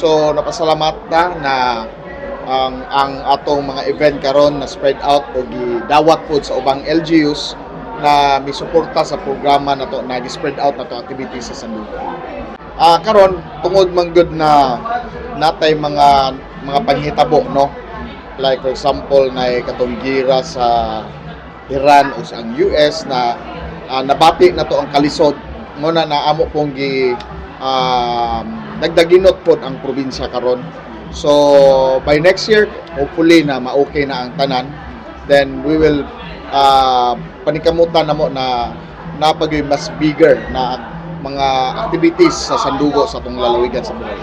So napasalamat ta na ang atong mga event karon na spread out o gidawat pod sa ubang LGUs na misuporta sa programa nato na gi-spread out nato activities sa Sandugo. Karon tungod man gud na natay mga panghitabo, no, like for example na katong gira sa Iran o sa ang US na nabati na to ang kalisod mo na amo pong gi nagdaginot pod ang probinsya karon. So by next year, hopefully na ma-okay na ang tanan, then we will panikamutan namo na napagay mas bigger na mga activities sa Sandugo sa atong lalawigan sa Bohol.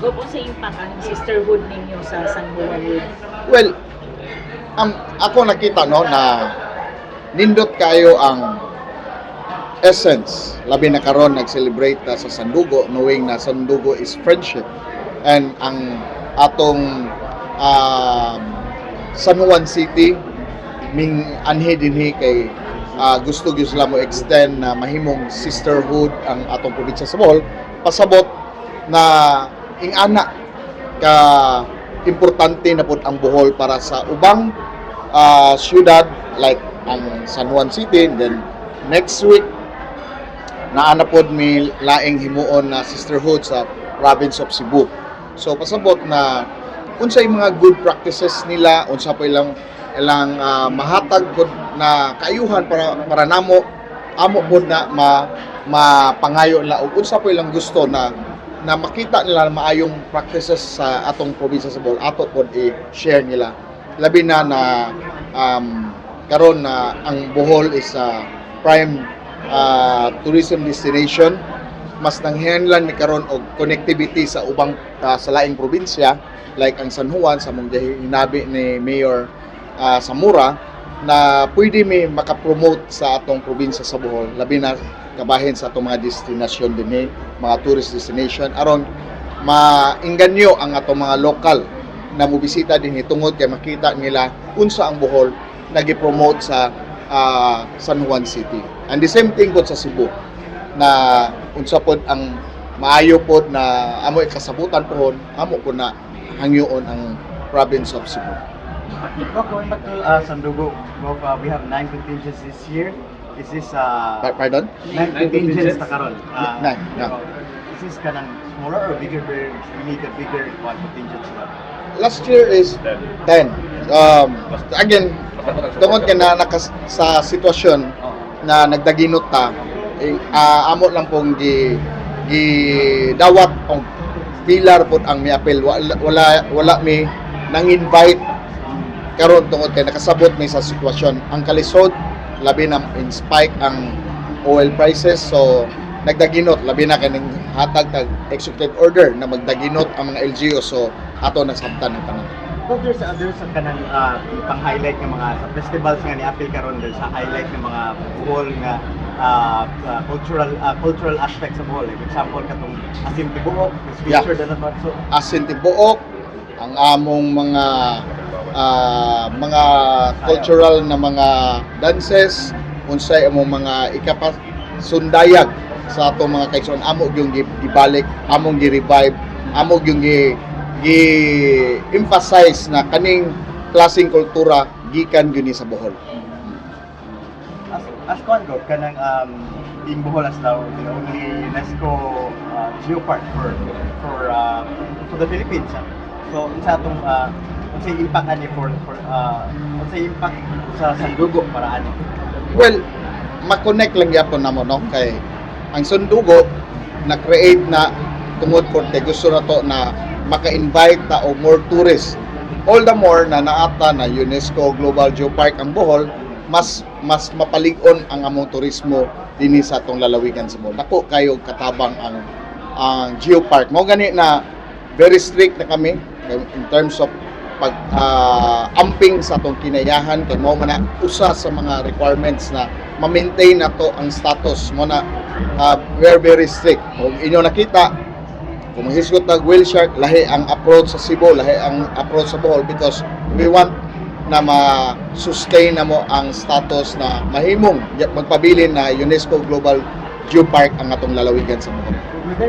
Gov, sa impact ang sisterhood ninyo sa San Juan with Well, ako nakita, no, na nindot kayo ang essence, labi na karon nag-celebrate ta sa Sandugo, knowing na Sandugo is friendship and ang atong San Juan City ming anhi dinhi kay gusto gyud sila mo extend na mahimong sisterhood ang atong probinsya sa Bohol. Pasabot na ingana ka importante na pud ang Bohol para sa ubang syudad like ang San Juan City. Then next week naa na pod mi laing himuon na sisterhood sa province of Cebu. So pasabot na unsay mga good practices nila, unsa pa ilang ilang mahatag pod na kaayuhan para namo, amo pod na mapangayo nila og unsa po ilang gusto na na makita nila na maayong practices sa atong probinsya sa Bohol, ato pod i-share nila, labi na na karon na ang Bohol is a prime tourism destination. Mas nanghinahanglan mi karon og connectivity sa ubang sa laing probinsya like ang San Juan, sa mong hinabi ni Mayor Samura na pwede mi makapromote sa atong probinsya sa Bohol, labi na kabahin sa atong mga destinasyon dinhi, mga tourist destination, aron maingganyo ang atong mga lokal na mobisita dinhi tungod kay makita nila unsa ang Bohol nagi-promote sa San Juan City. And the same thing pod sa Cebu na unsa pod ang maayo pod na amo ikasabutan pohon, amo pod na hangyoon ang province of Cebu. Well, going back to Sandugo, Gov, we have nine contingents this year. Is this Pardon? Nine contingents na karon? Nine, yeah. Is this kanang smaller or bigger? We need a bigger one contingents ba? Last year is 10. Again, tungod kay na nakas, sa sitwasyon na nagdaginot ta, eh, amo lang pong gi dawat ang pillar pod ang miapil. Wala, wala mi nang invite karon tungod kay nakasabot mi sa sitwasyon ang kalisod, labi na in spike ang oil prices. So nagdaginot, labi na kaning hatag tag executive order na magdaginot ang mga LGU, so ato nasabtan ang tanan. Well, there's a kanang pang-highlight ng mga sa festivals nga ni-apil karon, there's a highlight ng mga Bohol nga cultural aspects sa Bohol. Like example, katong Asin Tibuok is featured na naman. So Asin Tibuok, ang among mga mga cultural na mga dances, unsay among mga ikapasundayag sa atong mga kaigsoon, amo yung gibalik, among gi-revive, amo yung gi emphasize na kaning klaseng kultura gikan gyud ni sa Bohol. As kuan go kanang being Bohol as now the only UNESCO geopark for the Philippines, ah. So unsa atong unsay impact ani for unsay impact sa Sandugo para ani? Well, ma-connect lang gyapon namo, no, kay ang Sundugo na create na tungod po kay gusto na to na maka-invite ta og more tourists. All the more na naata na UNESCO Global Geopark ang Bohol, mas mas mapalig-on ang among turismo dinhi sa atong lalawigan sa Bohol. Dako kayo katabang ang geopark. Mao gani na very strict na kami in terms of pag amping sa atong kinayahan kay mao man na usa sa mga requirements na ma-maintain na to ang status mo na very very strict. Kung inyo nakita, kung mahisgot tag whale shark, lahi ang approach sa Cebu, lahi ang approach sa Bohol because we want na ma-sustain na mo ang status na mahimong magpabilin na UNESCO Global Geopark ang atong lalawigan sa Bohol. Will there